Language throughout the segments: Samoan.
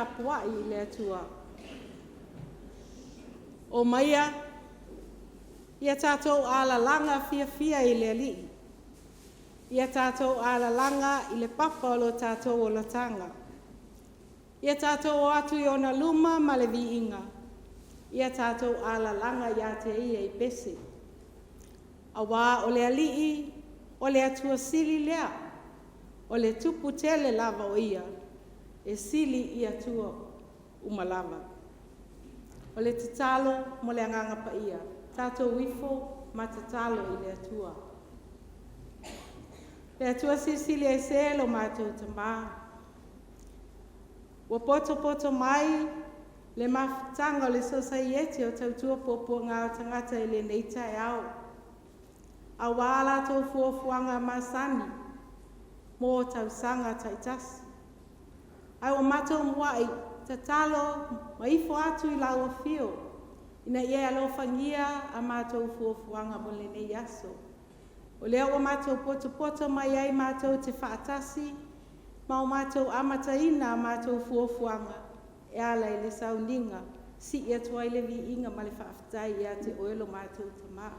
tapua'i i le Atua. Omaia ia tatou alalaga fiafia i le Alii, ia tatou alalaga i le papa o lo tatou olataga. Ia tatou o atu i ona luma ma le viiga, ia tatou alalaga iā te Ia i pese. Auā o le Alii, o le Atua sili lea, o le Tupu tele lava o Ia, e sili i Atua uma lava. O le tatalo mo le Agaga Paia, tatou ifo ma tatalo i le Atua. Le Atua Silisili Ese lo matou Tamā, ua potopoto mai le mafutaga o le Sosaiete o Tautua Puapuaga o Tagata i lenei taeao, auā latou fuafuaga masani mo tausaga taitasi. Ae ua matou muai tatalo ma ifo atu i lau Afio ina ia e alofagia a matou fuafuaga mo lenei aso. O lea ua matou potopoto mai ai matou te faatasi ma o matou amataina a matou fuafuaga e ala i le sauniga, sii atu ai le viiga ma le faafetai ia te Oe lo matou Tamā.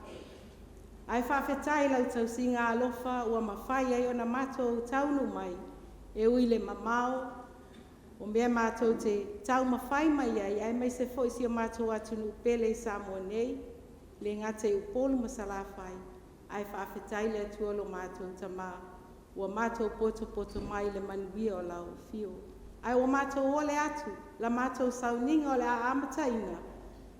Ae faafetai i lau tausiga alofa ua mafai ai ona matou taunuu mai, e ui i le mamao o mea matou te taumafai mai ai, aemaise foi si o matou atunuu pele i Samoa nei, e le gata i Upolu ma Salafai, ae faafetai i le Atua lo matou Tamā ua matou potopoto mai i le manuia o lau afio. Ae ua matou ole atu la matou sauniga o le a amataina,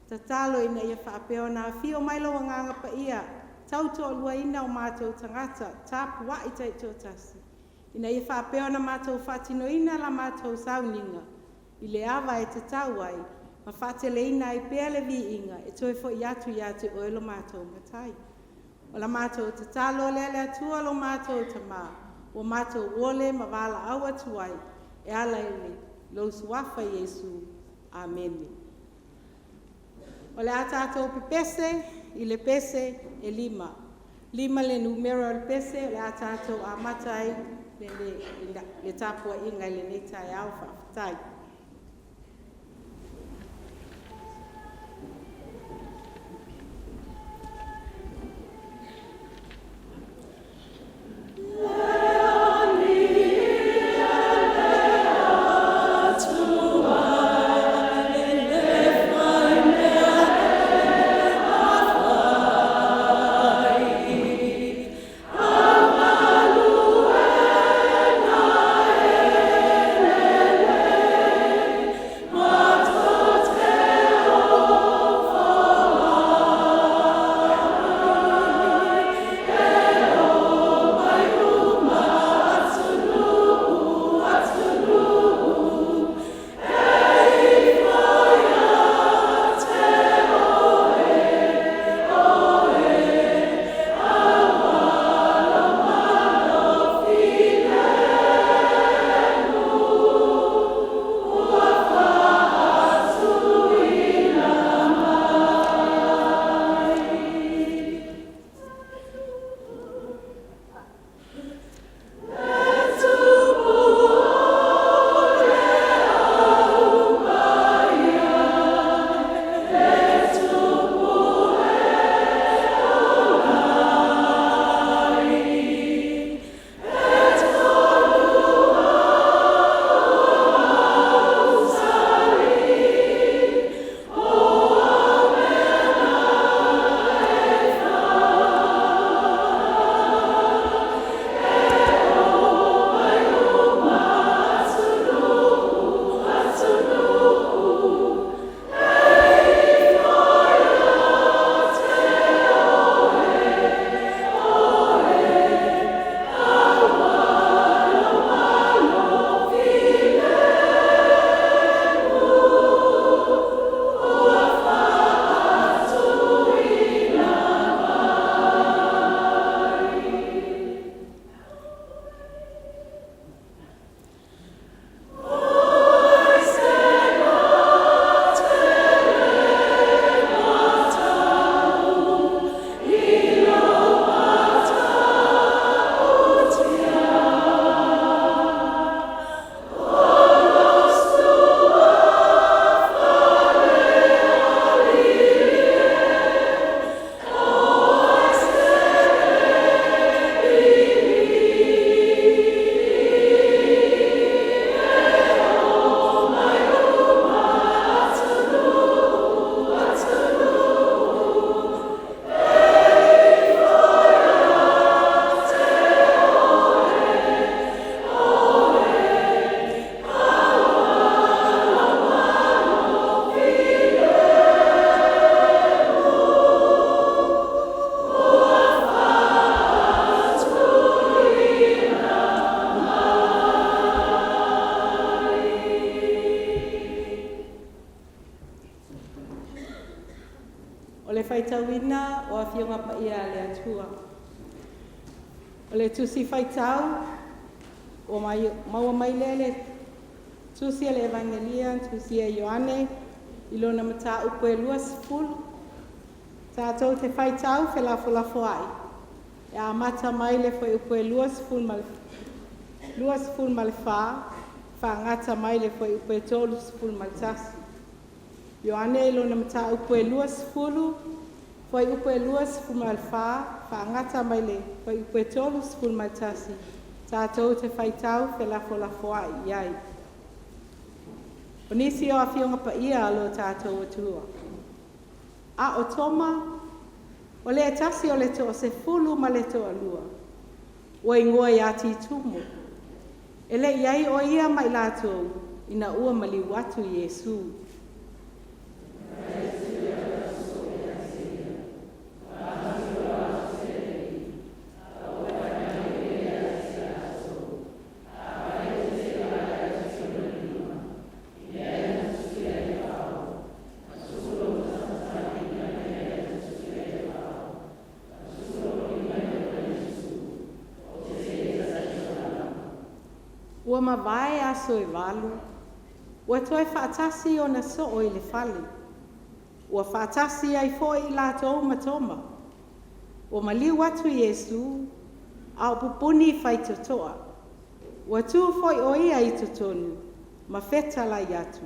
tatalo ina ia faapea ona afio mai lou Agaga Paia, tautoaluaina o matou tagata tapuai taitoatasi, ina ia faapea ona matou faatinoina la matou sauniga i le ava e tatau ai ma faateleina ai pea le viiga e toe foi atu ia te Oe lo matou Matai. O la matou tatalo lea le Atua lo matou Tamā, ua matou ole ma valaau atu ai e ala i lou Suafa Iesu. Amene. O le a tatou pepese i le pese e 5. 5 le numera o le pese o le a tatou amata ai le tapuaiga i lenei taeao. Faafetai. O le faitauina o Afioga Paia a le Atua. O le tusi faitau ua maua mai lea le tusi a le Evagelia tusi e Ioane i lona mataupu e 20. Tatou te faitau felafolafoai e amata mai le fuaiupu e 24 faagata mai le fuaiupu e 31. Ioane i lona mataupu e 20, fuaiupu e 24 faagata mai le fuaiupu e 31, tatou te faitau felafolafoai i ai. O nisi o afioga paia a lo tatou Atua. A o Toma, o le tasi o le toasefulu ma le toalua, ua igoa ia Titumo, e le i ai o ia ma i latou ina ua maliu atu Iesu. Ua mavae aso e 8, ua toe faatasi ona soo i le fale. Ua faatasi ai foi i latou ma Toma. Ua maliu atu Iesu, a o pupuni faitotoa. Ua tu foi o ia i totonu ma fetalai atu,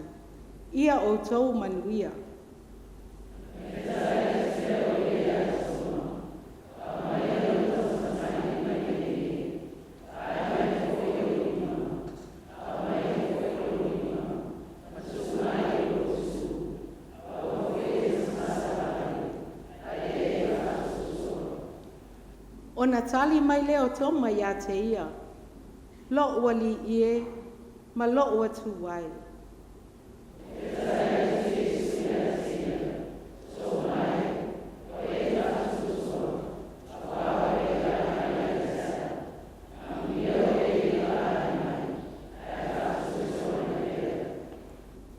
“Ia outou manuia.” Ona tali mai lea o Toma ia te ia, “Lo'u Alii e, ma lo'u Atua e.”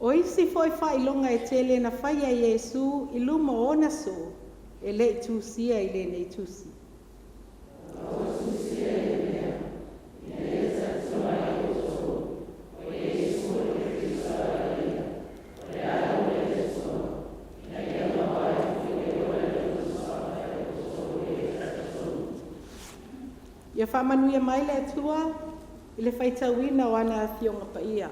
O isi foi faailoga e tele na faia e Iesu i luma o ona soo, e le i tusia i lenei tusi. Ia faamanuia mai le Atua i le faitauina o ana afioga paia,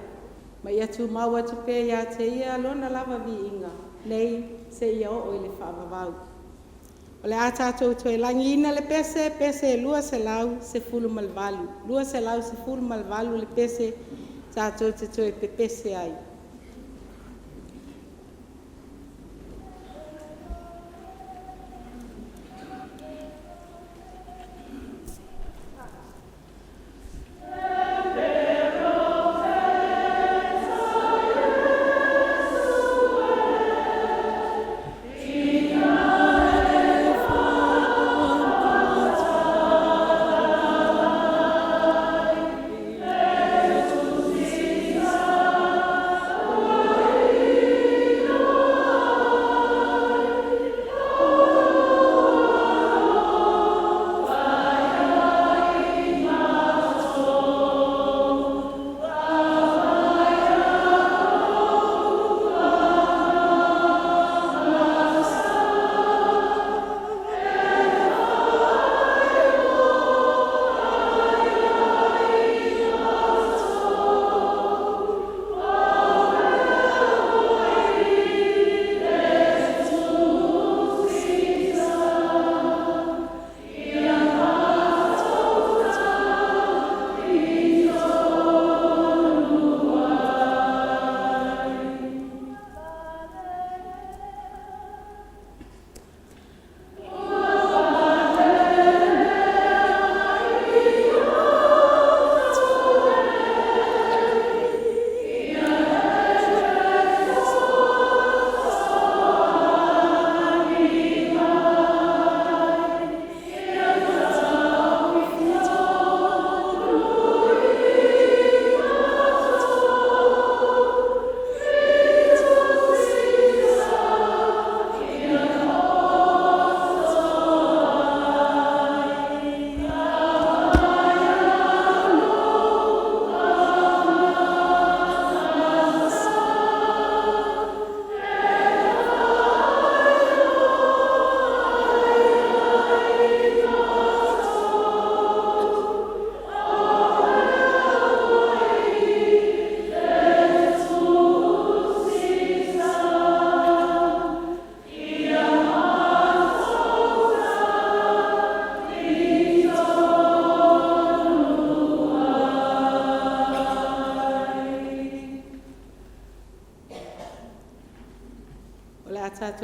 ma ia tumau atu pea ia te Ia lona lava viiga, nei seia oo i le faavavau. O le a tatou toe lagiina le pese, pese e 218, 218 le pese tatou te toe pepese ai.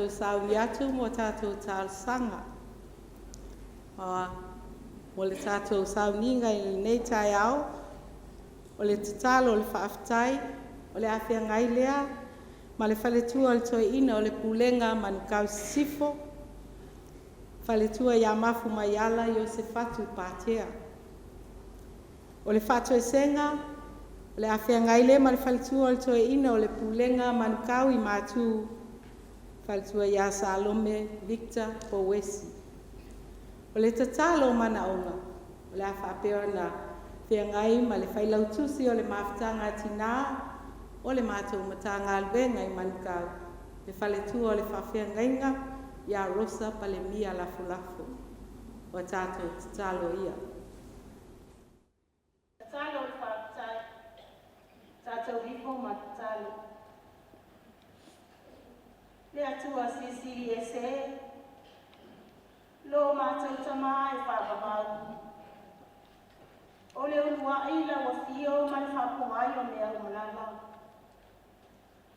tatou sauni atu mo tatou talosaga. Mo le tatou sauniga i lenei taeao, o le tatalo o le faafetai o le a feagai lea ma le faletua o le Toeaina o le Pulega Manukau Sisifo, faletua ia Mafuamaiala Iosefatu Patea. O le faatoesega o le a feagai lea ma le faletua o le Toeaina o le Pulega Manukau i Matu, faletua ia Salome Victor Pouesi. O le tatalo o manaoga o le a faapea ona feagai ma le Failautusi o le Mafutaga a Tinã o le matou Matagaluega i Manukau, le faletua o le faafeagaiga ia Rosa Palemia Lafolafola. O a tatou tatalo ia. Tatalo o le faafetai, tatou ifo ma tatalo. Le Atua Silisili Ese, lo matou Tamā e faavavau, o le uluai lau afio ma le faapogai o mea uma lava,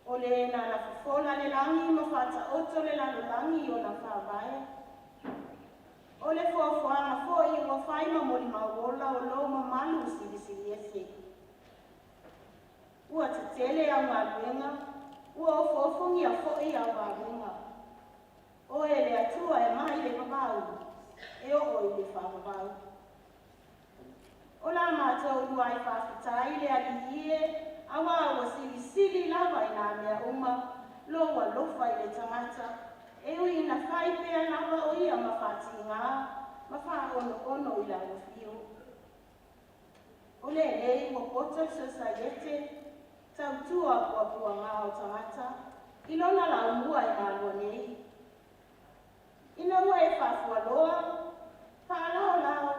o le na fofola le lagi ma faataoto le lalolagi i ona faavae, o le foafoaga foi ua fai ma molimau ola o lou mamalu silisili ese. Ua tetele au galuega, ua ofoofogia foi au galuega. Oe le Atua e mai le vavau, e oo i le faavavau. O la matou uluai faafetai le Alii e, auā ua silisili lava i nā mea uma lou alofa i le tagata, e ui ina fai pea lava o ia ma faatigā ma faaonoono i lau afio. O lenei ua poto le Sosaiete tautua puapuagā o tagata i lona laumua e galua nei. Ina ua e faafualoa, faalaolao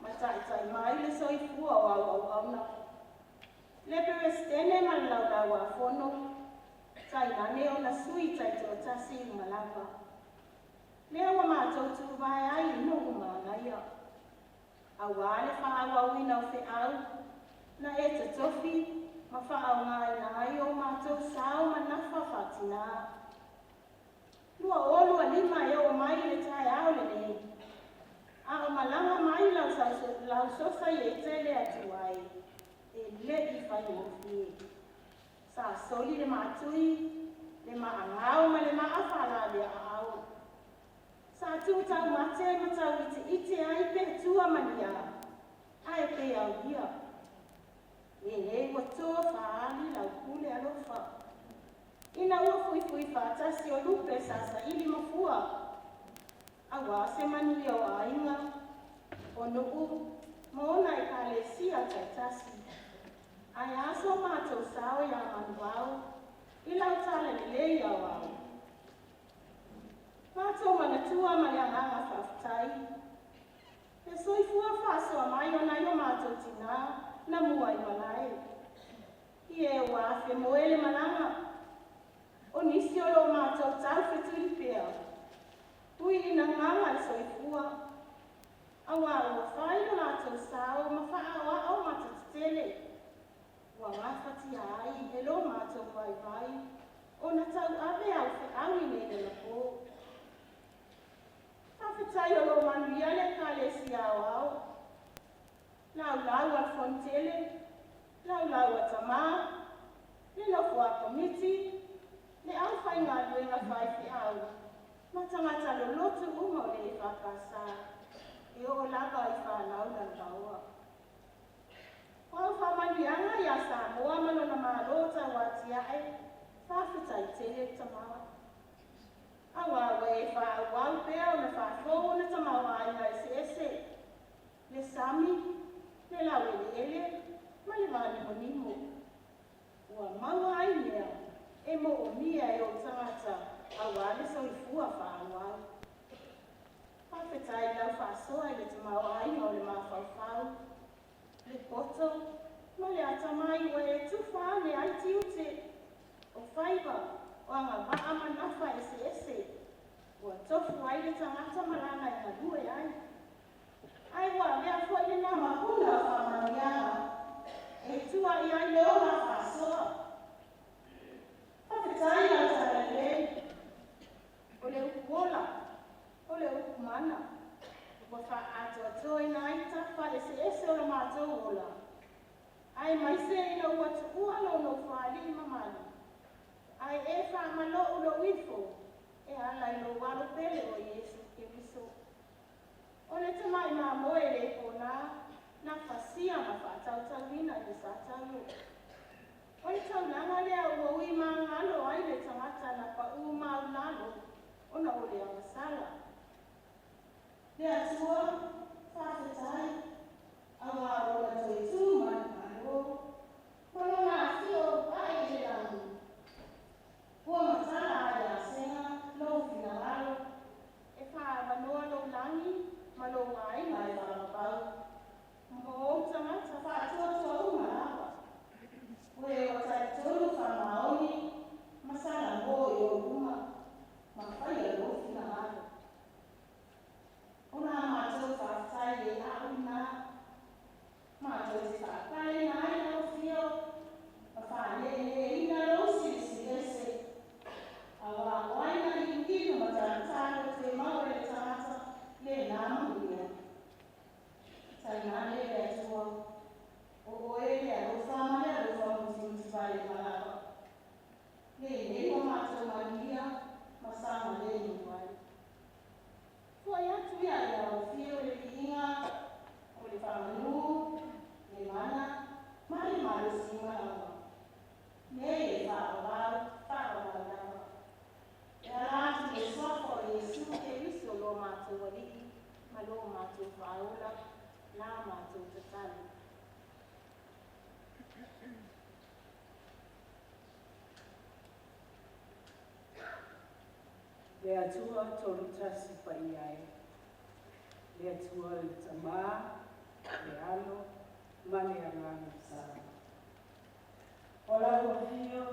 ma taitai mai le soifua o au auauna, le Peresetene ma le Laulau-a-Fono, tainane ona sui taitoatasi uma lava. Lea ua matou tuvae ai i nuu manaia, auā le faaauauina o feau na e totofi ma faaaogaina ai o matou sao ma nafa faatinā. 2025 e oo mai i le taeao lenei, a o malaga mai lau Sosaiete le Atua e, e le i faigofie. Sa soli le maatui, le maagao ma le maa faalaveaaao. Sa tu taumate ma tauiteite ai pe tua ma ni a, ae pe aulia. Lenei ua to faaali lau pule alofa. Ina ua fuifui faatasi o lupe sa saili mafua, auā se manuia o aiga, o nuu, ma ona ekalesia taitasi. Ae a so matou sao iā Manuvao i lau talalelei aoao. Matou manatua ma le agaga faafetai le soifua faasoa mai o nai o matou tinā na muaimalae, i e ua afemoe le malaga, o nisi o lo o matou taufetuli pea, ui ina gaga le soifua, auā ua fai lo latou sao ma faaoao matatetele, ua gafatia ai e lo matou vaivai ona tauave au feau i nei onapo. Faafetai o lo o manuia le Ekalesia Aoao, laulau a le Fonotele, laulau a tamā, le nofo a komiti, le aufaigaluega faifeau, ma tagata loloto uma o le EFKS, e oo lava i fanau lalovaoa. O au faamanuiaga ia Samoa ma lona Malo tauatiae, faafetai tele le Tamā. Auā ua e faaauau pea ona faafou ona tamaoaiga eseese, le sami, le laueleele ma le vanimonimo, ua maua ai mea e moomia e ou tagata auā le soifua faaauau. Faafetai i lau faasoa i le tamaoaiga o le mafaufau, le poto ma le atamai ua e tufa ane ai tiute, o faiva, o agavaa ma nafa eseese ua tofu ai le tagata ma lana e galue ai. Ae ua avea foi lena ma puna o faamanuiaga e tua i ai le ola faasoa. Faafetai lau talalelei. mana, ua faaatoatoaina ai tafa eseese o lo matou ola, aemaise ina ua tuua lou nofoalii mamalu, ae e faamalo'u lou ifo e ala i lou Alo pele o Iesu Keriso. O le tamai mamoe le pona na fasia ma faatautauina i le Satalo. O le taulaga lea ua ui magalo ai le tagata na pa'ū maulalo ona o le agasala. Le Atua, faafetai, auā o Lona toe tu manumalo, ma Lona afio ae i le lagi, ua matala ai asega lou finagalo e faaavanoa lou lagi ma lou aiga e faavavau mo ou tagata faatuatua uma lava, o e ua talitonu faamaoni ma salamo i ou luma ma faia lou finagalo. O la matou faafetai le a'u linā, matou te faapaleina ai lau afio ma faaneeneeina lou Silisiliese, auā o ai na liuliu ma talotalo e toe maua e le tagata lenā manuia? Tainane le Atua, o Oe le alofa ma le alofa mutimutivale lava, lenei ua matou manuia ma saogalemu ai. Fo'i atu ia i lau Afio le viiga o le faamanū, le mana ma le malosi uma lava, nei e faavavau faavavau lava, e ala atu i le Suafa o Iesu Keriso lo matou Alii ma lo matou Faaola, la matou tatalo. Le Atua Tolu Tasi paia e, le Atua le Tamā, le Alo ma le Agaga Sa. O lau afio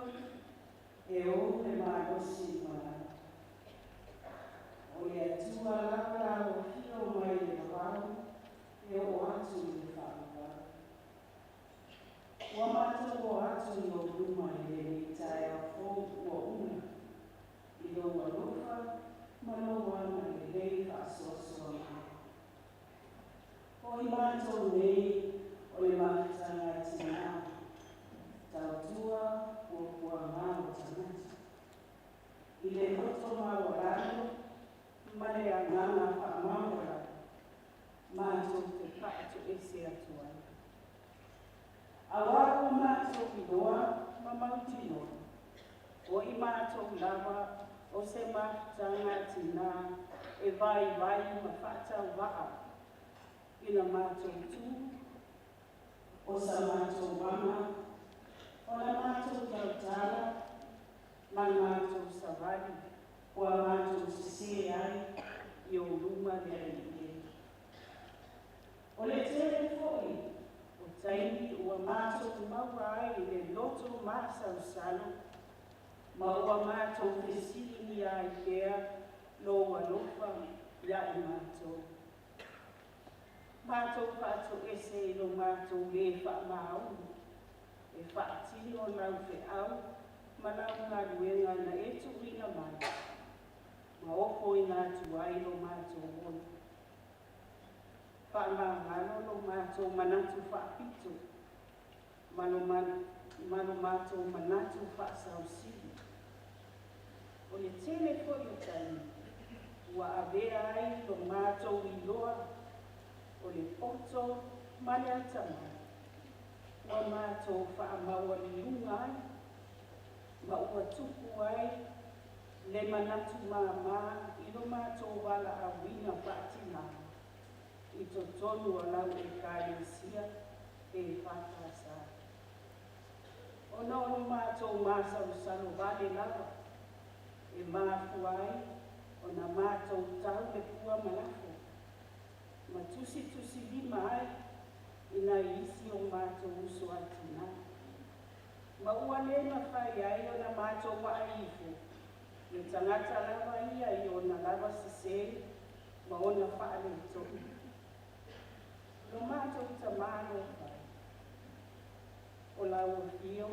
e ou le malosi i malae. O le Atua lava lau afio mai le vavau e oo atu i le faavavau. Ua matou oo atu i ou luma i lenei taeao fou ua ula i lou alofa ma lou agalelei faasoasoa mai. O i matou nei o le mafutaga a tinā, tautua puapuaga o tagata, i le loto maualalo ma le agaga faamaualalo, matou te faatoese atu ai. Auā ua matou iloa ma mautinoa, o i matou lava o se mafutaga a tinā e vaivai ma faatauvaa i la matou tu, o sa matou aga, o la matou tautala ma le matou savali ua matou sesē ai i ou luma le Alii e. O le tele foi o taimi ua matou maua ai i le loto masalosalo ma ua matou fesiligia ai pea lou alofa ia i matou. Matou faatoese i lo matou lē faamaoni e faatino lau feau ma lau galuega na e tuuina mai ma ofoina atu ai lo matou ola. Faamagalo lo matou manatu faapito ma lo matou manatu faasausili. O le tele foi o taimi ua avea ai lo matou iloa o le poto ma le atamai, ua matou faamaualiuga ai ma ua tupu ai le manatu māmā i lo matou valaauina faatinā i totonu o lau Ekalesia EFKS. Ona o lo matou masalosalo vale lava e mafua ai ona matou tau le pua ma lafo, ma tusitusilima ai i nai isi o matou uso a tinā, ma ua le mafai ai ona matou vaai ifo le tagata lava ia i ona lava sesē ma ona faaletonu. Lo matou Tamā alofa e, o lau afio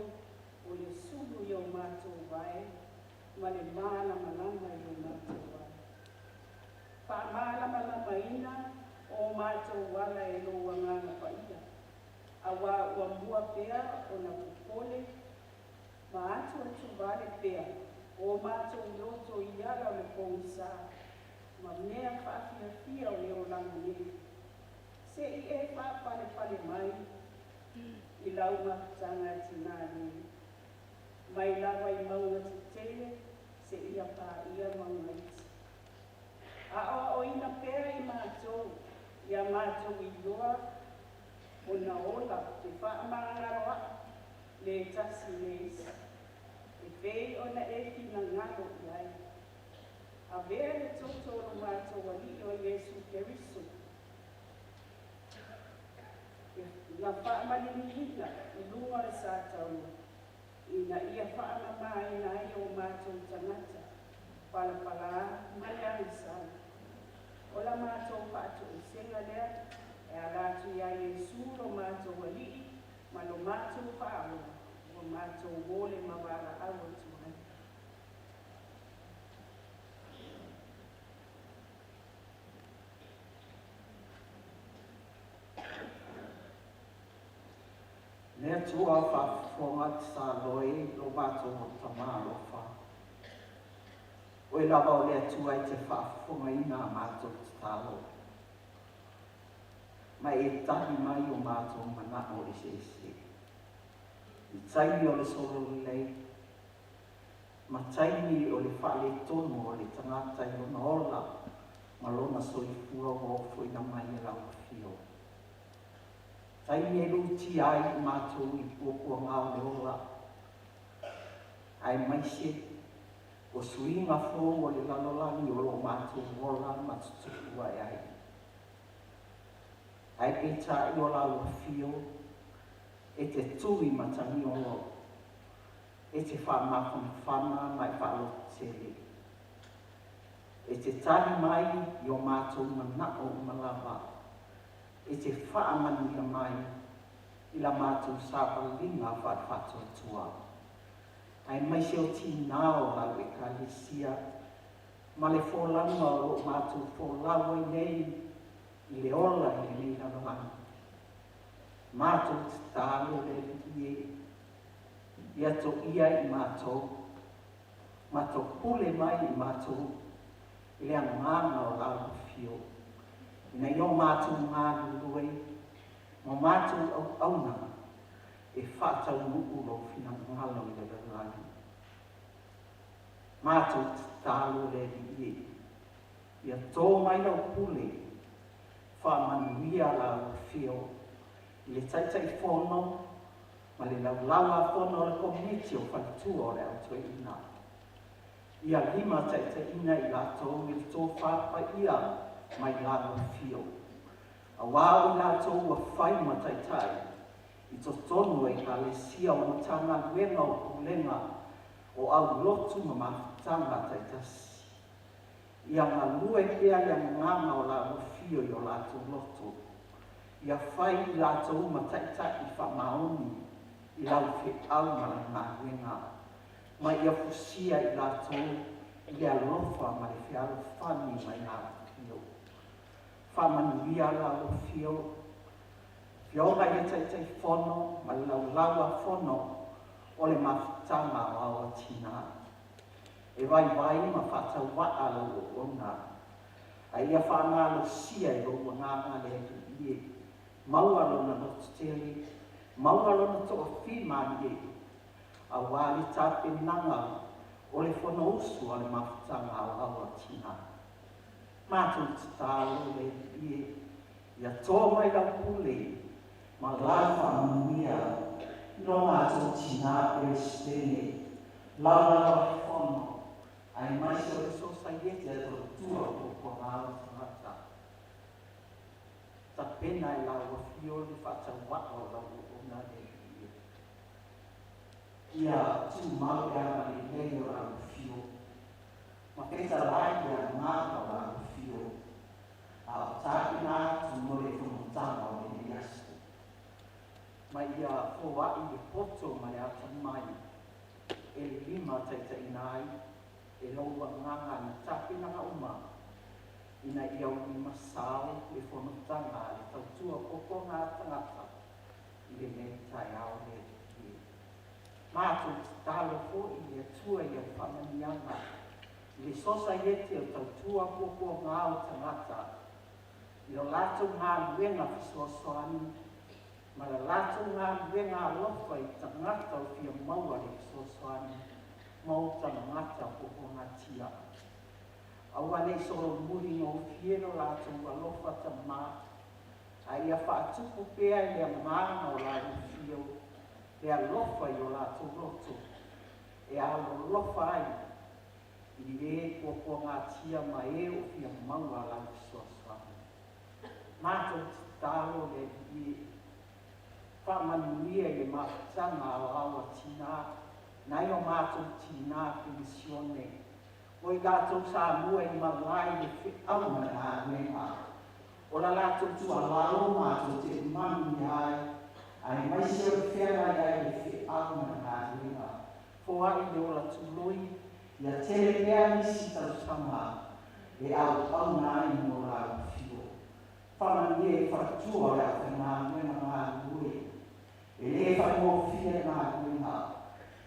o le sulu i o matou vae ma le malamalama i o matou ala. Faamalamalama ona popole ma atuatuvale pea o matou loto i ala o le pogisa ma mea faafiafia o le olaga nei, se'i e faapalepale mai i lau mafutaga tinā nei, mai lava i mauga tetele seia paia mauga iti. Aoaoina pea i matou ia matou iloa ona ola te faamagaloa'i le tasi i le isi, e pei ona e finagalo i ai. Avea le toto o lo matou Alii o Iesu Keriso, na faamaliliina i luga o le sataua, ina ia faamamāina ai o matou tagata palapalā ma le agasala. O la matou faatoesega lea e ala atu iā Iesu lo matou Alii ma lo matou Faaola, ua matou o le ma valaau atu ai. Le Atua faafofoga tatalo e lo matou Tamā alofa. Oe lava o le Atua e te faafofogaina a matou tatalo. Ma e tali mai o matou manao eseese. I taimi o le sololelei, ma taimi o le faaletonu o le tagata i lona ola ma lona soifua ua ofoina mai e lau afio. Taimi e lutia ai i matou i puapuaga o le ola, aemaise o suiga fou o le lalolagi o lo matou ola ma tutupu ae ai. Ae peitai o lau afio e te tui matagiolo, e te faamafanafana ma e faalototele. E te tali mai i o matou manao uma lava, e te faamanuia mai i la matou savaliga faale-faatuatua. Aemaise o tinā o lau Ekalesia, ma le folauga o lo o matou folau ai nei i le ola i lenei lalolagi. Matou tatalo le Alii e, ia toia i matou, ma topule mai i matou i le agaga o lau afio, ina ia o matou galulue ma matou auauna e faataunuu lou finagalo i le lalolagi. Matou tatalo le Alii e, ia tō mai lau pule, faamanuia lau afio i le Taitaifono ma le Laulau-a-Fono o le Komiti o Faletua o le Au Toeaina. Ia limataitaiina i latou i le tofa paia mai lau afio, auā o i latou ua fai ma taitai i totonu o Ekalesia o Matagaluega o Pulega o aulotu ma mafutaga taitasi. Ia galue pea le agaga o lau afio i o latou loto, ia fai i latou ma taitai faamaoni i lau feau ma lau galuega, ma ia fusia i latou i le alofa ma le fealofani mai lau afio. Faamanuia lau afio, Afioga i le Taitaifono ma le Laulau-a-Fono o le Mafutaga Aoao a Tinā. E vaivai ma faatauvaa lau auauna, a ia faamalosia e lou agaga le Alii e, maua lona lototele, maua lona toafimalie, auā le tapenaga o le Fonousu a le Mafutaga Aoao a Tinā. Matou tatalo le Alii e, ia tō mai lau pule ma lau faamanuia i lo matou tinā Peresetene, Laulau-a-Fono, aemaise o le Sosaiete a Tautua Puapuaga o Tagata. Tapena e lau afio le faatauvaa o lau auauna le Alii e. Ia tumau le agalelei o lau afio, ma fetalai le agaga o lau afio, a o tapena atu mo le fonotaga o lenei aso. Ma ia foai le poto ma le atamai e limataitaiina ai e lou agaga i tapenaga uma, ina ia ulimasao le fonotaga a le Tautua Puapuaga a Tagata i lenei taeao le Alii e. Mātou tatalo fo'i i le Atua i ana faamanuiaga i le Sosaiete o Tautua Puapuagā o Tagata i lo latou galuega fesoasoani ma la latou galuega alofa i tagata o fia maua le fesoasoani ma o tagata puapuagatia. Aua nei solomuli gofie lo latou alofa tamā, a ia faatupu pea i le agaga o lau afio le alofa i o latou loto e alolofa ai i lē puapuagatia ma e o fia maua a lau fesoasoani. Matou tatalo le Alii e faamanuia i le mafutaga aoao a tinā nai o matou tinā penisione o i latou sa mua i malae i le feau ma le galuega o la latou tuualalo matou te manuia ai aemaise o le feagai ai i le feau ma le galuega. Foai le ola tuloi ia tele pea nisi tausaga e auauna ai mo lau afio. Faamanuia i faletua o le aufaigaluega galulue e lē faigofie le galuega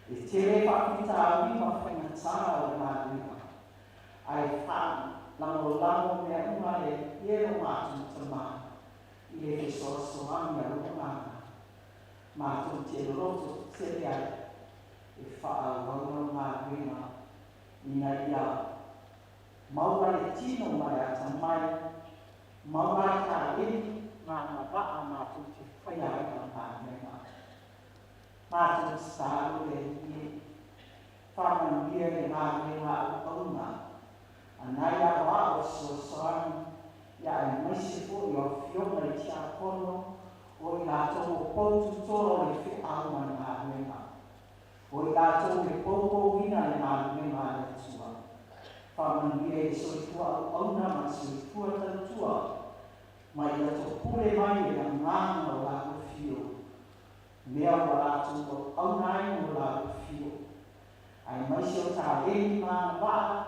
e tele faafitauli ma faigatā o le galuega ae faalagolago mea uma le Alii e lo matou Tamā i le fesoasoani a lou Agaga matou te loto tetele ai e faaauau lau galuega ina ia maua le tino ma le atamai maua ai taleni ma agavaa matou te faia ai lau galuega. Matou tatalo le Alii e faamanuia i le galuega auauna a nai aoao fesoasoani ia aemaise fo'i o afioga i tiakono o i latou o poututoa o le feau ma le galuega o i latou e poupouina le galuega a le Atua. Faamanuia i le soifua auauna ma le soifua tautua ma ia topule mai e le agaga o lau afio mea ua latou auauna ai mo lau afio aemaise o taleni ma agavaa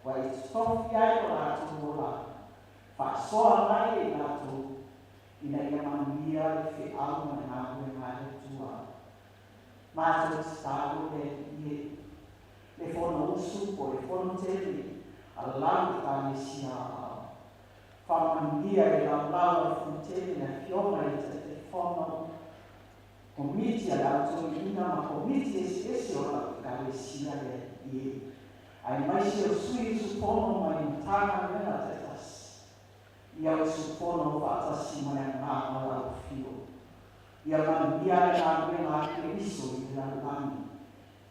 ua e totofi ai lo latou ola faasoa mai e i latou ina ia manuia le feau ma le galuega a le Atua. Matou tatalo le Alii e le Fonousu po o le Fonotele a lau Ekalesia Aoao. Faamanuia i le laulau a le Fonotele le Afioga i le Taitaifono, Komiti a le Au Toeaina ma Komiti eseese o lau Ekalesia le Alii e, aemaise o sui usufono mai Matagaluega taitasi ia usufono faatasi ma le agaga o lau afio. Ia manuia le galuega a Keriso i le lalolagi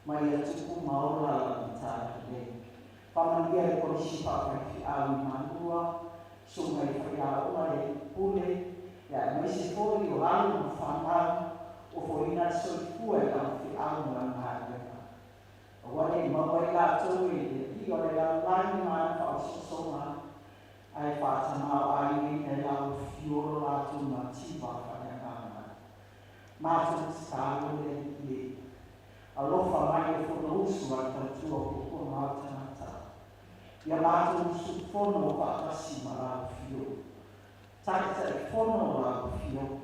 ma ia tupu ma ola lana talalelei. Faamanuia i le Kolisi Faafaifeau i Malua, susuga i faiaoga le alii pule, ia aemaise foi o alo ma fanau o foina le soifua i lana feau ma lana galuega. Aua nei maua ai latou e le Alii o le lalolagi ma ana faaosoosoga, ae faatamaoaigaina e lau afio lo latou mativa faaleagaga. Matou tatalo le Alii e alofa mai le Fonousu a le Tautua Puapuaga o Tagata. Ia matou usufono faatasi ma lau afio. Taitaifono lau afio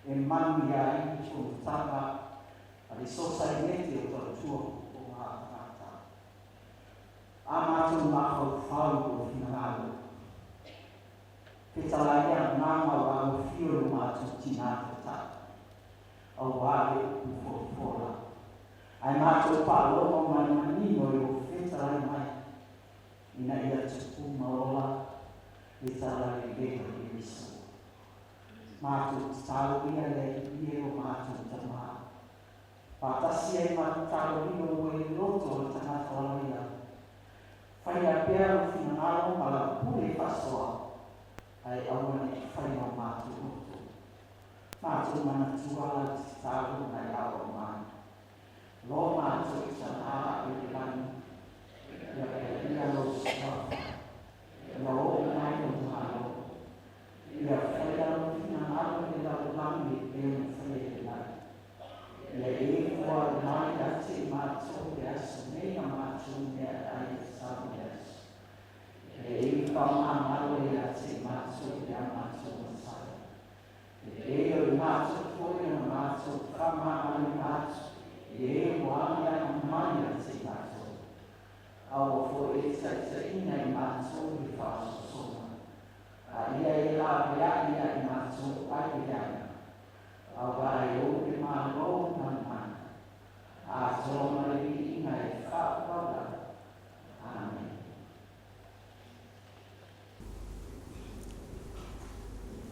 e manuia ai le fonotaga a le Sosaiete o Tautua Puapuaga o Tagata. A matou mafaufau i lou finagalo, fetalai agaga o lau afio i lo matou tinā taitai, auā le upu folafola. Ae matou faalogo ma le manino i lou fetalai mai, ina ia tupu ma ola le talalelei o Keriso. Matou tatalo ia le Alii e lo matou Tamā, faatasi ai ma tatalo lilo ua i le loto o le tagata laloia. Faia pea lou finagalo ma lau pule faasoa, ae aua nei faia o matou loto. Matou manatua lau tatalo nai aoao mai. Lo matou Tamā i le lagi, ia paia lou suafa, ia oo mai lou Malo, ia faia lou finagalo i le lalolagi e pei ona faia i le lagi. Ia e foai mai ia te matou le aso nei a matou meaai e tatau i le aso. Ia e faamagalo ia te matou i a matou matai. E pei o le matou foi ona matou faamagaloina atu I e ua agiagi mai ia te i matou. Aua foi e taitaiina i matou i le faasoasoga, a ia e laveai ia i matou ai le leaga, auā e ou le Malo ma le mana, atoa ma le viiga e faavavau lava. Amene.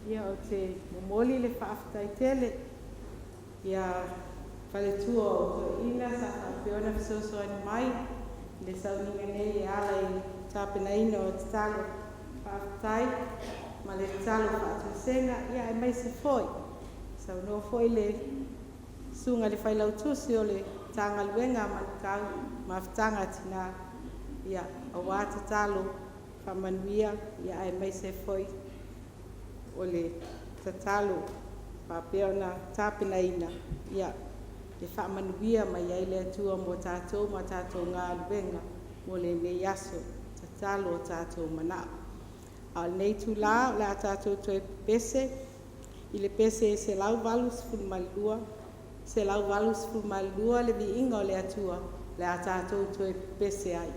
Ia, ou te momoli le faafetai tele ia faletua o toeaiina sa faapea ona fesoasoani mai i le sauniga nei e ala i le tapenaina o tatalo faafetai ma le tatalo faatoesega, ia aemaise foi saunoa foi le susuga i le failautusi o le Matagaluega a Manukau Mafutaga a Tinā, ia auā tatalo faamanuia, ia aemaise foi o le tatalo faapea ona tapenaina, ia e faamanuia mai ai le Atua mo tatou ma tatou galuega mo lenei aso, tatalo o tatou manao. A o lenei itulā o le a tatou toe pepese i le pese 182, 182 le viiga o le Atua, o le a tatou toe pepese ai.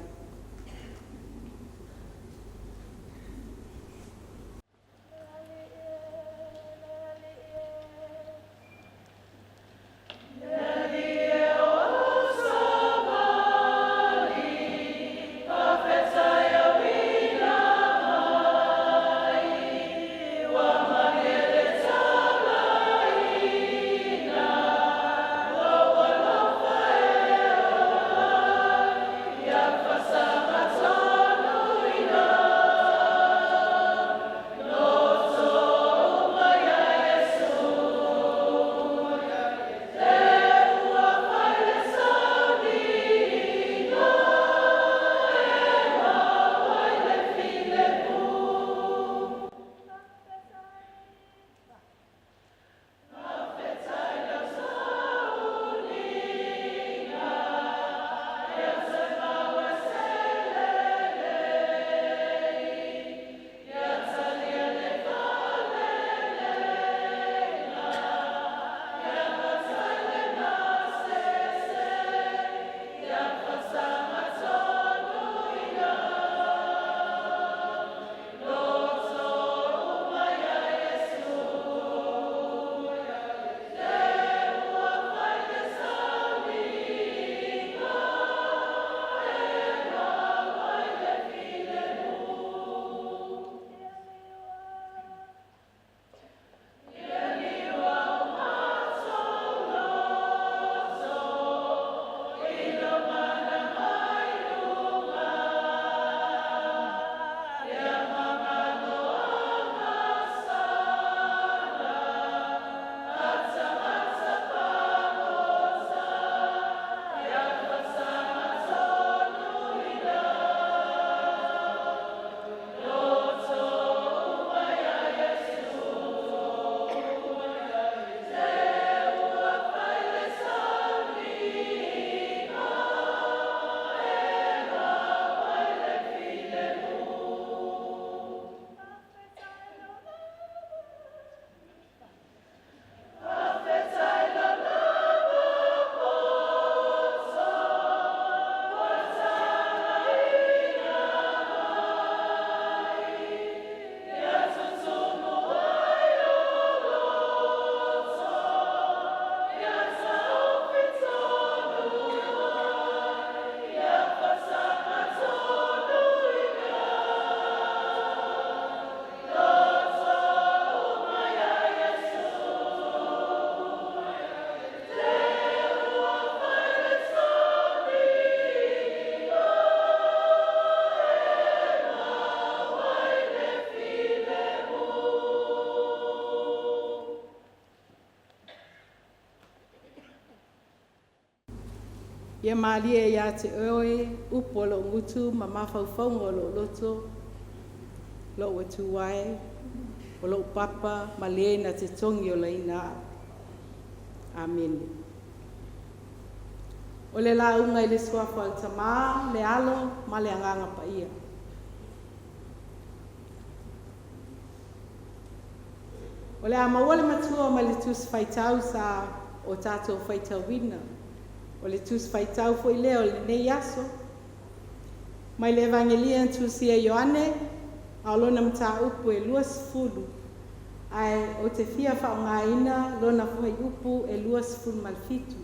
Ia malie ia te oe upu o lou gutu ma mafaufauga o lou loto, lou Atua e, o lou papa ma le na te togi olaina au. Amene. O le lauga i le suafa o le Tamā, le Alo ma le Agaga Paia. O le a maua le matua mai le tusi faitau sa o tatou faitauina. O le Tusi Faitau foi lea o lenei aso, mai le Evagelia na tusia e Ioane, a o lona mataupu e 20, ae ou te fia faaaogaina lona fuaiupu e 27.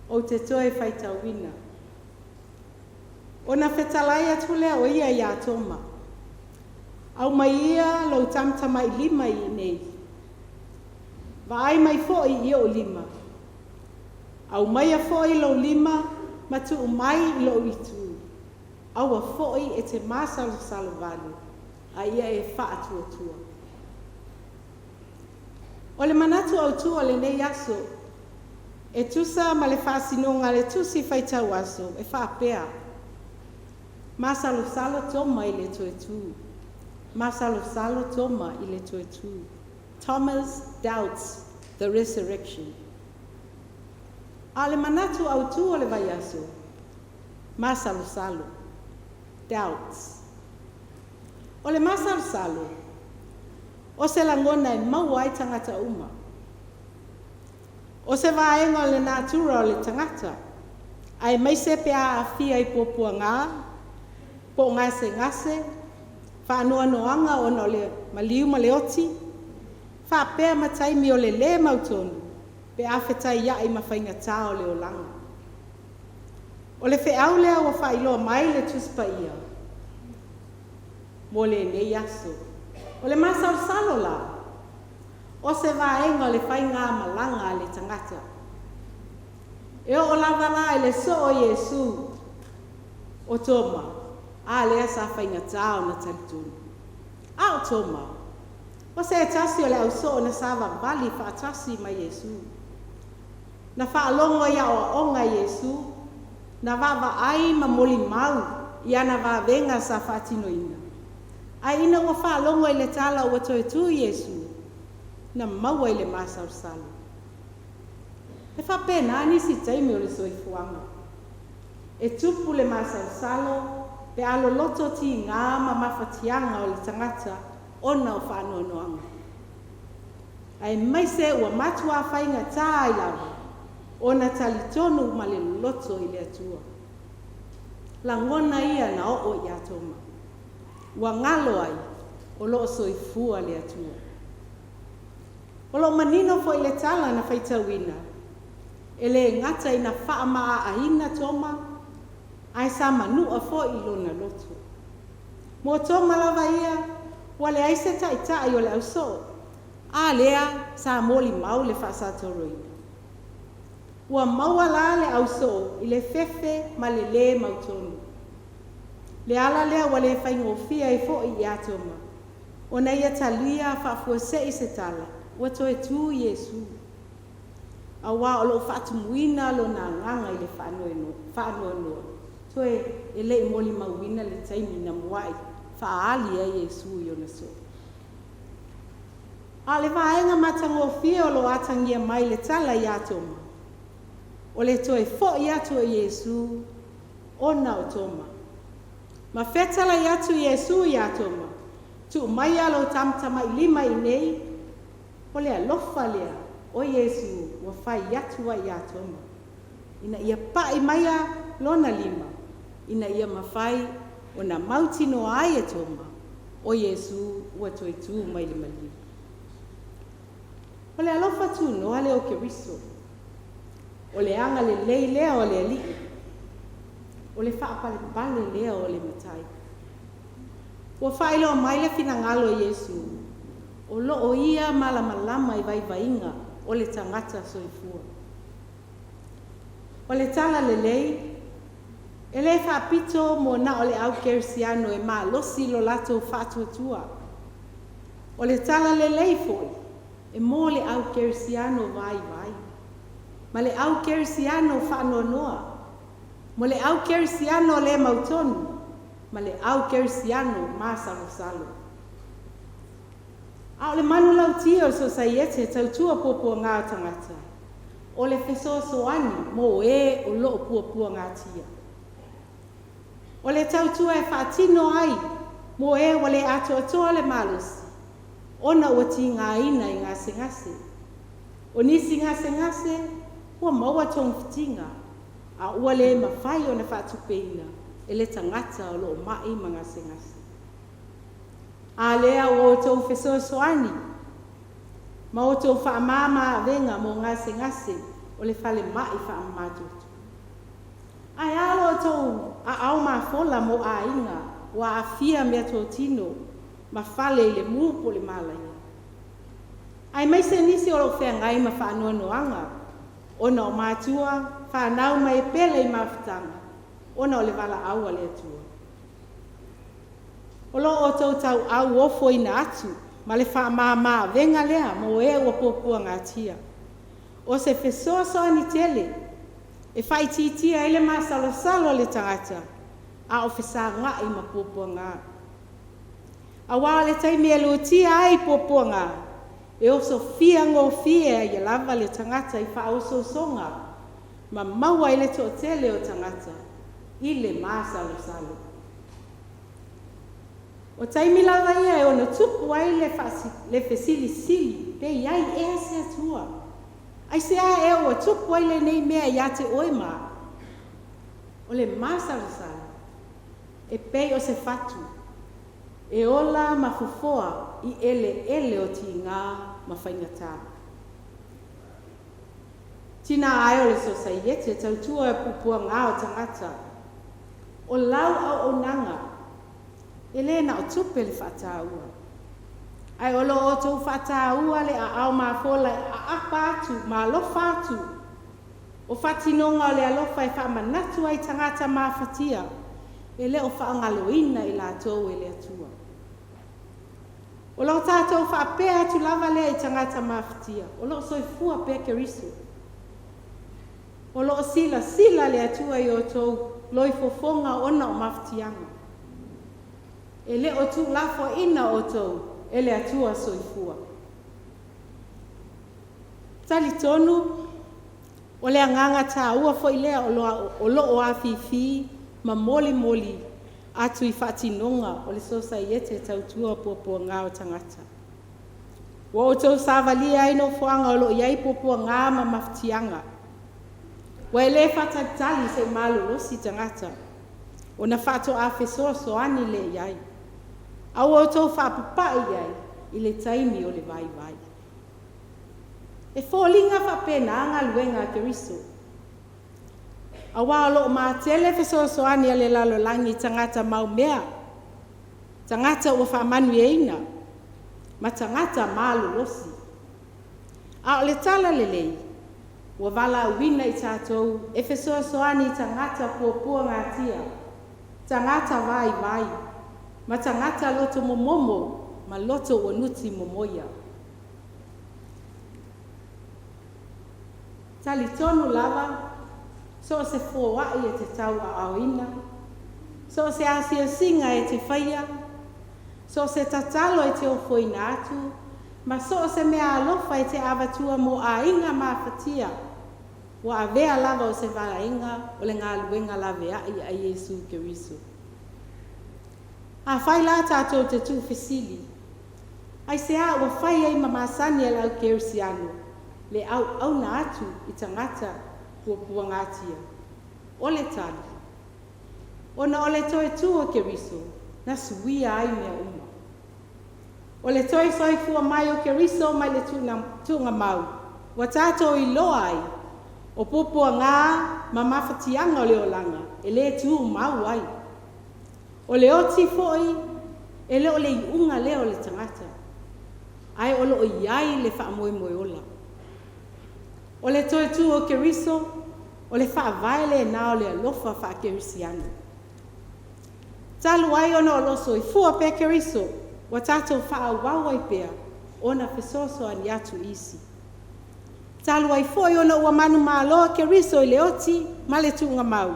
Ou te toe faitauina. Ona fetalai atu lea o ia iā Toma, Aumai ia lou tamatamailima i inei, vaai mai foi i ou lima, aumaia foi lou lima ma tuu mai i lou itu, aua foi e te masalosalo vale, a ia e faatuatua. O le manatu autū o lenei aso, e tusa ma le faasinoga a le Tusi Faitau Aso e faapea, Masalosalo Toma i le toe tū. Masalosalo Toma i le toe tū. Thomas doubts the resurrection. A o le manatu autū o le vaiaso, masalosalo, doubts. O le masalosalo, o se lagona e maua ai tagata uma. O se vaega o le natura o le tagata, aemaise pe a aafia i puapuagā, po o gasegase, faanoanoaga ona o le maliu ma le oti, faapea ma taimi o le lē mautonu pe a fetaia'i ma faigatā o le olaga. O le feau lea ua faailoa mai le Tusi Paia mo lenei aso. O le masalosalo la, o se vaega o le faigamalaga a le tagata. E oo lava la i le soo o Iesu o Toma, a lea sa faigatā ona talitonu. A o Toma, o se tasi o le ausoo na savavali faatasi ma Iesu. Na faalogo i aoaoga a Iesu, na vaavaai ma molimau i ana vavega sa faatinoina. Ae ina ua faalogo i le tala ua toe tū Iesu, na maua i le masalosalo. E faapena nisi taimi o le soifuaga. E tupu le masalosalo pe a loloto tigā ma mafatiaga o le tagata ona o faanoanoaga. Aemaise ua matuā faigata ai lava ona talitonu ma le loto i le Atua. Lagona ia na oo iā Toma. Ua galo ai o lo o soifua le Atua. O lo o manino foi le tala na faitauina, e le gata ina faamaaaina Toma, ae sa manua foi lona loto. Mo Toma lava ia, ua leai se taitai o le ausoo, a lea sa molimau le faasatoloina. Ua maua la le ausoo i le fefe ma le lē mautonu. Le ala lea ua le faigofie ai foi iā Toma ona ia talia faafuasei se tala ua toe tū Iesu, auā o lo o faatumuina lona agaga i le faanoanoa, toe e le i molimauina le taimi na muai faaali ai Iesu i ona soo. A o le vaega matagofie o lo o atagia mai le tala iā Toma, o le toe fo'i atu o Iesu ona o Toma. Ma fetalai atu Iesu iā Toma, Tuu maia lou tamatamailima i inei, o le alofa lea o Iesu ua fai atu ai iā Toma, ina ia pa'i maia lona lima, ina ia mafai ona mautinoa ai e Toma, o Iesu ua toe tū mai le maliu. O le alofa tunoa lea o Keriso. O le agalelei lea o le Alii. O le faapalepale lea o le Matai. Ua faailoa mai le finagalo o Iesu, o lo o Ia malamalama i vaivaiga o le tagata soifua. O le tala lelei, e le faapito mo na o le au kerisiano e malosi lo latou faatuatua. O le tala lelei foi, e mo le au kerisiano vaivai, ma le au kerisiano faanoanoa, mo le au kerisiano le mautonu, ma le au kerisiano masalosalo. A o le manulauti o le Sosaiete e Tautua Puapuagā o Tagata, o le fesoasoani mo e o lo o puapuagatia. O le tautua e faatino ai mo e ua le atoatoa le malosi ona ua tigaina i gasegase. O nisi gasegase Ua maua togafitiga a ua le mafai ona faatupeina e le tagata o loo mai ma gasegase. A lea ua outou fesoasoani ma outou faamama avega mo gasegase o le falemai faamamatoto. Ae a lo outou aao mafola mo aiga ua aafia meatotino ma fale i le mū po o le malaia? Aemaise nisi o loo feagai ma faanoanoaga ona o matua, fanau ma e pele i mafutaga ona o le valaau a le Atua. O lo o outou tauau ofoina atu ma le faamama avega lea mo e ua puapuagatia. O se fesoasoani tele e faaitiitia ai le masalosalo o le tagata a o fesagai ma puapuaga. Auā o le taimi e lutia ai i puapuaga, e osofia gofie ai lava le tagata i faaosoosoga ma maua ai le toatele o tagata i le masalosalo. O taimi lava ia e ono tupu ai le fesilisili pe i ai ea se Atua. Aisea ea ua tupu ai lenei mea ia te oe ma au? O le masalosalo e pei o se fatu e ola ma fofoa i eleele o tiga ma faigata. Tina ae o le Sosaiete Tautua Puapuaga o Tagata, o lau auaunaga e le na o tupe le faataua, ae o lo o outou faataua le aao mafola e aapa atu ma alofa atu. O faatinoga o le alofa e faamanatu ai i tagata mafatia e le o faagaloina i latou e le Atua. O lo tatou faapea atu lava lea i tagata mafatia, o lo o soifua pea Keriso. O lo o silasila le Atua i outou loifofoga ona o mafatiaga. E le o tuulafoaiina outou e le Atua soifua. Talitonu, o le agaga taua foi lea o lo o afifi ma molimoli atu i faatinoga o le Sosaiete Tautua Puapuaga o Tagata. Ua outou savalia ai nofoaga o lo o i ai puapuaga ma mafatiaga. Ua e le faatalitali se i malolosi tagata ona faatoa fesoasoani lea i ai, a ua outou faapapai i ai i le taimi o le vaivai. E foliga faapena galuega a Keriso, auā o lo o matele fesoasoani a le lalolagi i tagata maumea, tagata ua faamanuiaina, ma tagata malolosi. A o le tala lelei, ua valaauina i tatou e fesoasoani i tagata puapuagatia, tagata vaivai, ma tagata loto momomo ma loto ua nuti momoia. Talitonu lava, so o se foai e te tauaaoina, so o se asiasiga e te faia, so o se tatalo e te ofoina atu, ma so o se mea alofa e te avatua mo aiga mafatia, ua avea lava o se vaega o le galuega laveai a Iesu Keriso. Afai la tatou te tuufesili, aisea ua fai ai ma masani e le au kerisiano le auauna atu i tagata puapuagatia? O le tali, ona o le toe tu o Keriso na suia ai mea uma. O le toe soifua mai o Keriso mai le tuugamau, ua tatou iloa ai o puapuaga ma mafatiaga o le olaga e le tumau ai. O le oti foi e le o le iuga lea o le tagata, ae o lo o i ai le faamoemoe ola. O le toe tu o Keriso, o le faavae lena o le alofa faakerisiano. Talu ai ona o lo o soifua pea Keriso, ua tatou faaauau ai pea ona fesoasoani atu i isi. Talu ai foi ona ua manumalo Keriso i le oti ma le tuugamau,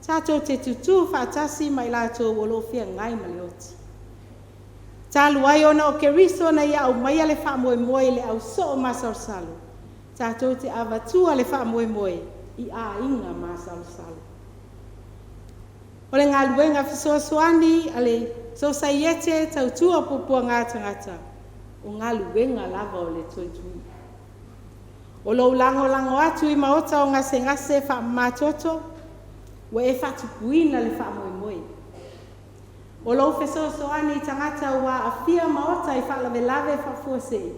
tatou te tutū faatasi ma i latou o lo o feagai ma le oti. Talu ai ona o Keriso na ia aumaia le faamoemoe i le au soo masalosalo, tatou te avatua le faamoemoe i aiga masalosalo. O le galuega fesoasoani a le Sosaiete Tautua Puapuaga Tagata, o galuega lava o le toe tu. O lou lagolago atu i maota o gasegase faamamatoto, ua e faatupuina le faamoemoe. O lou fesoasoani i tagata ua aafia maota i faalavelave faafuasei,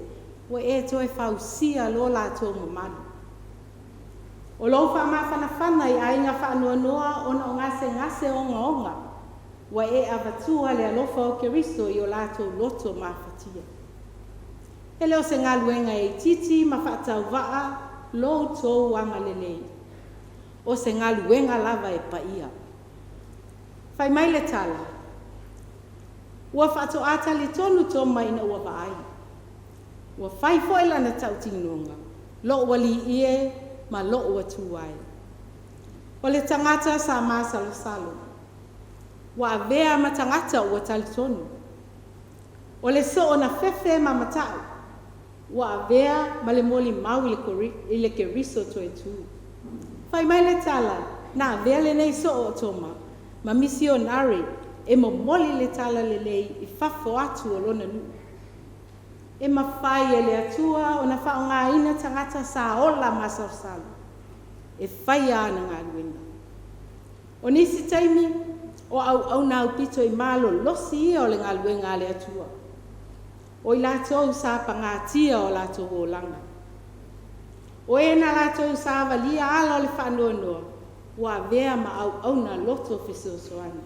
ua e toe fausia lo latou mamalu. O lou faamafanafana i aiga faanoanoa ona o gasegase ogaoga, ua e avatua le alofa o Keriso i o latou loto mafatia. E le o se galuega e itiiti ma faatauvaa lo outou agalelei, o se galuega lava e paia. Fai mai le tala, ua faatoa talitonu Toma ina ua vaai. Ua fai foi lana tautinoga, lou alii e ma lou Atua e. O le tagata sa masalosalo, ua avea ma tagata ua talitonu. O le soo na fefe ma matau, ua avea ma le molimau i le Keriso toe tu. Fai mai le tala, na avea lenei soo o Toma ma misionare e momoli le talalelei i fafo atu o lona nuu. E mafai e le Atua ona faaaogaina tagata sa ola masalosalo e faia ana galuega. O nisi taimi, o auauna aupito i malolosi ia o le galuega a le Atua. O i latou sa pagatia o latou olaga. O e na latou savalia ala o le faanoanoa, ua avea ma auauna loto fesoasoani.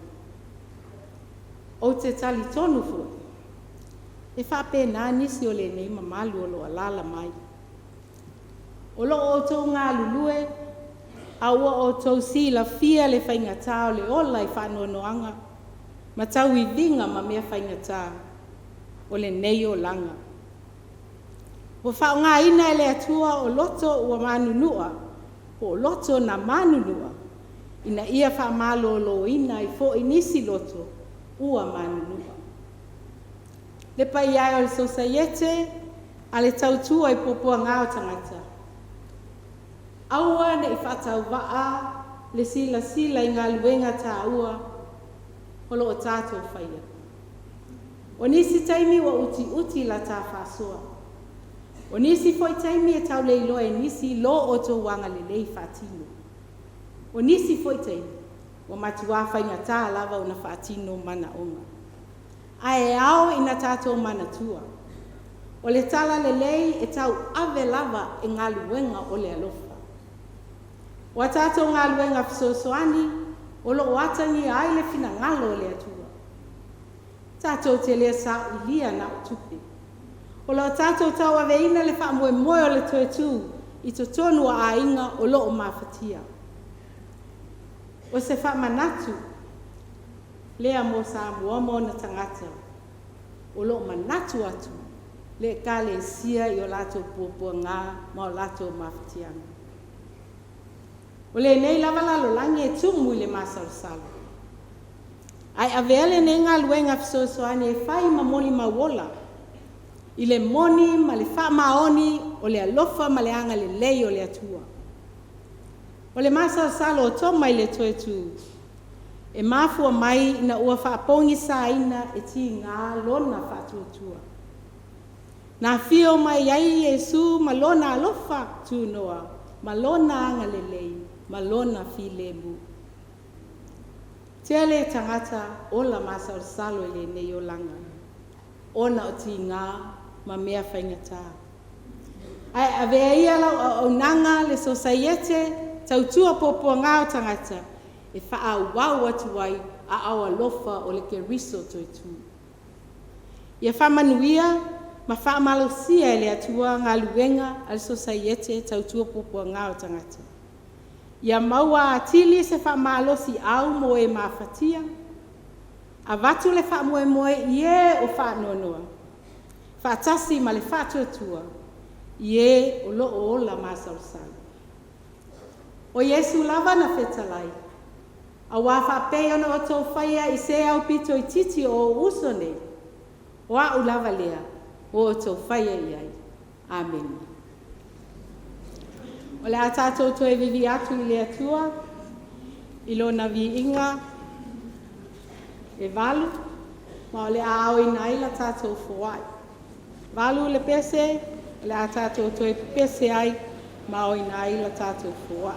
Ou te talitonu foi, e faapena nisi o lenei mamalu o lo o alaala mai. O lo o outou galulue, a ua outou silafia le faigata o le ola i faanoanoaga, ma tauiviga ma mea faigata o lenei olaga. Ua faaaogaina e le Atua o loto ua manunua, po o loto na manunua, ina ia faamaloloina ai foi nisi loto ua manunua. Le paia e o le Sosaiete a le tautua i puapuaga o tagata, aua ne i faatauvaa le silasila i galuega taua o lo o tatou faia. O nisi taimi ua utiuti la ta faasoa. O nisi foi taimi e tauleiloa e nisi lo outou agalelei faatino. O nisi foi taimi ua matua faigata lava ona faatino manaoga. Ae ao ina tatou manatua, o le talalelei e tauave lava e galuega o le alofa. O a tatou galuega fesoasoani, o lo o atagia ai le finagalo o le Atua. Tatou te le saoilia na o tupe. O lo o tatou tauaveina le faamoemoe o le toe tu i totonu o aiga o lo o mafatia. O se faamanatu lea mo Samoa ma ona tagata, o lo o manatu atu le Ekalesia i o latou puapuaga ma o latou mafatiaga. O lenei lava lalolagi e tumu i le masalosalo. Ae avea lenei galuega fesoasoani e fai ma molimau ola i le moni ma le faamaoni o le alofa ma le agalelei o le Atua. O le masalosalo o Toma i le toe tu, e mafua mai ina ua faapogisaina e tiga lona faatuatua. Na afio mai ai Iesu ma lona alofa tunoa, ma lona agalelei, ma lona filemu. Tele tagata ola masalosalo i lenei olaga, ona o tiga ma mea faigata. Ae avea ia lau auaunaga le Sosaiete tautua puapuaga o tagata e faaauau atu ai aao alofa o le Keriso toe tu. Ia faamanuia ma faamalosia e le Atua galuega a le Sosaiete tautua puapuaga o tagata. Ia maua atili se faamalosiau mo e mafatia, avatu le faamoemoe i e o faanoanoa, faatasi ma le faatuatua i e o lo o ola masalosalo. O Iesu lava na fetalai, auā faapei ona outou faia i se aupito itiiti o ou uso nei, o au lava lea ua outou faia i ai. Amene. O le a tatou toe vivii atu i le Atua i lona viiga e 8, ma o le a aoina ai la tatou foai. 8 le pese, o le a tatou toe pepese ai. ma aoina ai la tatou foaa.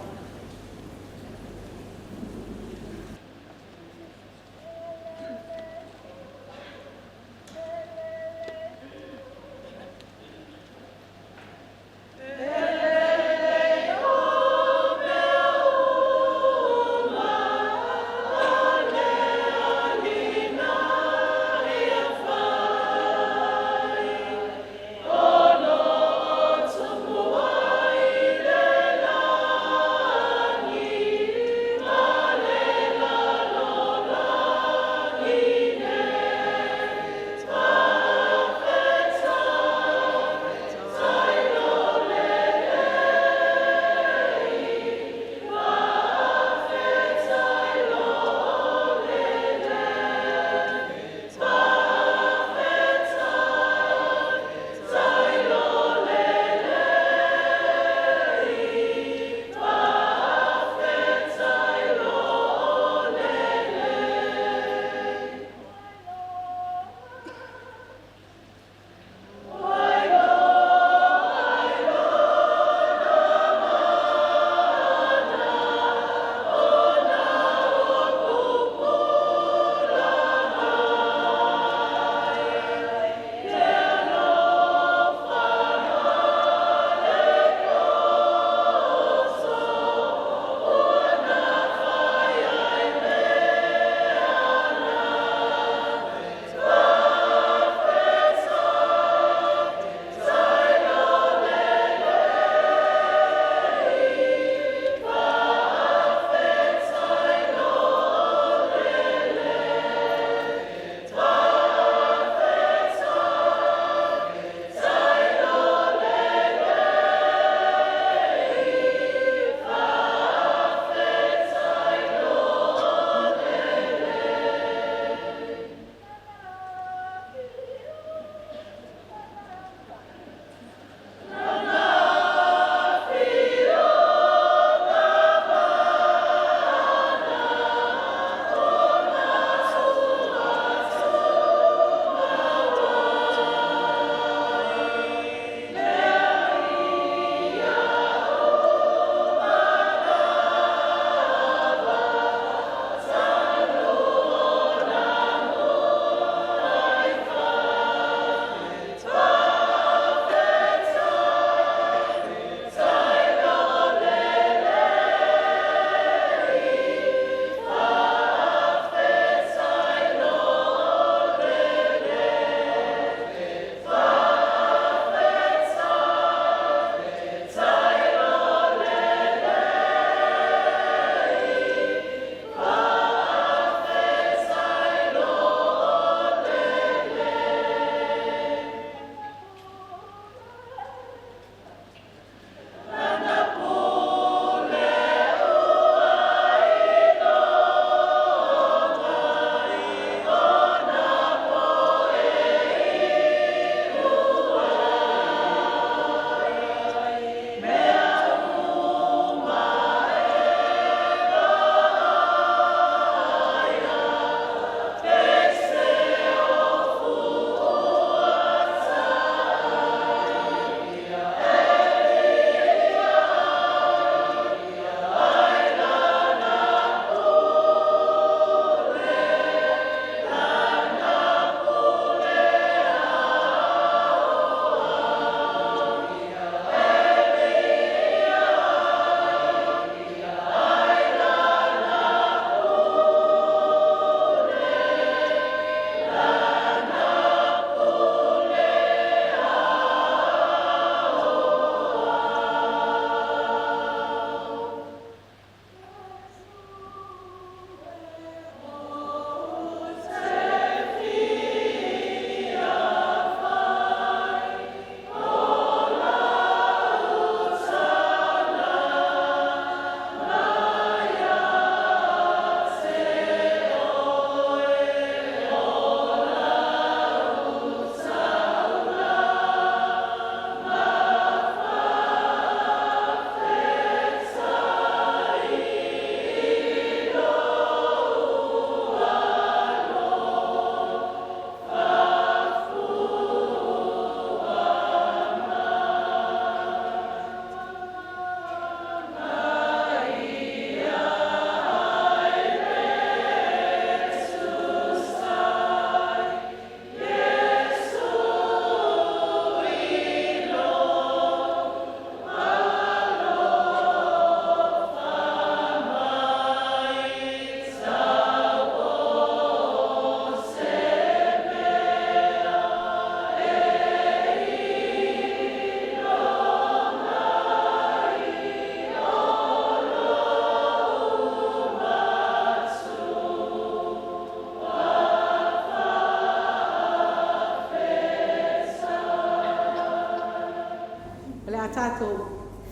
Le a tatou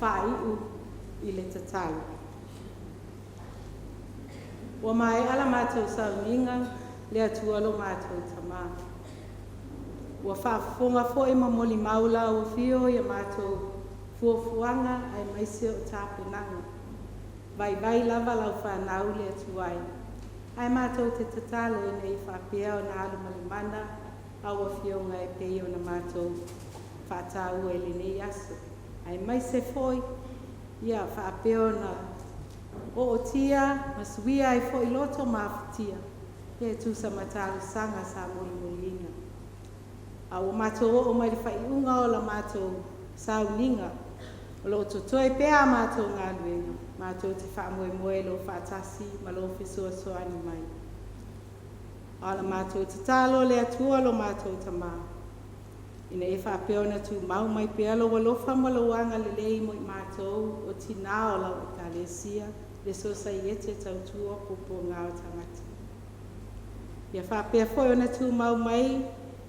faaiu i le tatalo. Ua maea la matou sauniga, le Atua lo matou Tamā. Ua faafofoga foi ma molimau lau afio i a matou fuafuaga aemaise o tapenaga. Vaivai lava lau fanau le Atua e. Ae matou te tatalo ina ia faapea ona alu ma le mana au afioga e pei ona matou faataua i lenei aso. Aemaise foi ia faapea ona ootia ma suia ai foi loto ma afatia e tusa ma talosaga sa molimoliina. A ua matou oo mai le faaiuga o la matou sauniga, o lo o totoe pea a matou galuega, matou te faamoemoe i lou faatasi ma lou fesoasoani mai. A o la matou tatalo le Atua lo matou Tamā, ina ia faapea ona tumau mai pea lou alofa ma lou agalelei mo i matou o tinā o lau Ekalesia, le Sosaiete Tautua Puapuaga o Tagata. Ia faapea foi ona tumau mai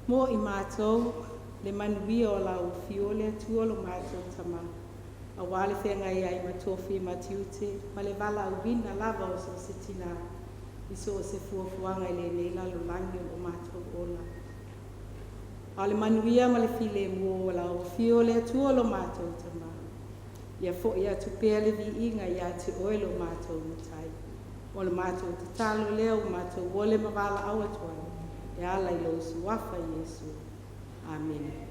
mo i matou le manuia o lau afio le Atua lo matou Tamā, auā le feagai ai ma tofi ma tiute ma le valaauina lava o so o se tinā i so o se fuafuaga i lenei lalolagi o lo o matou ola. A o le manuia ma le filemu o lau afio le Atua lo matou Tamā, ia fo'i atu pea le viiga ia te oe lo matou Matai. O le matou tatalo lea ua matou ole ma valaau atu ai, e ala i lou suafa Iesu. Amene.